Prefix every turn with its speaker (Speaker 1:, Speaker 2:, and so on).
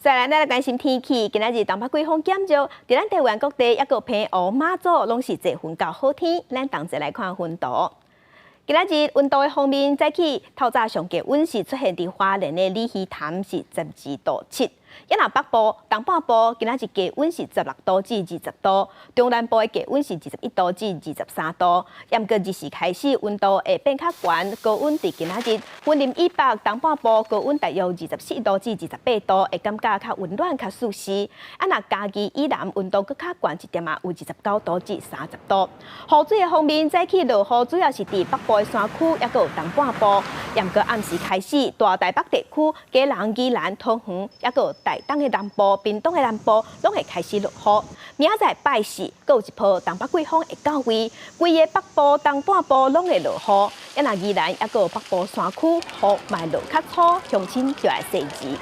Speaker 1: 再來，咱來關心天氣。今仔日東北季風減弱，佇咱台灣各地抑閣澎湖、馬祖攏是濟雲到好天。咱同齊來看溫度。今仔日溫度的方面，早起透早上低溫是出現佇花蓮的鯉魚潭是12度7。抑若北部、東半部今仔日低溫是16度至20度，中南部的低溫是21度至23度。毋過日時開始溫度會變較懸，高溫佇今仔日雲林以北、東半部高溫大約24度至28度，會感覺較溫暖、較舒適。啊，若嘉義以南溫度閣較懸一點仔，有29度至30度。雨水的方面，早起落雨主要是佇北部的山區，抑閣有東半部。毋過暗時開始，大台北地區、基隆、宜蘭、桃園，抑閣有台東的南部、屏東的南部，攏會開始落雨。明仔載拜四，閣有一波東北季風會到位，規个北部、東半部攏會落雨。抑若宜蘭抑閣有北部山區，雨嘛會落較粗，鄉親就愛細緻。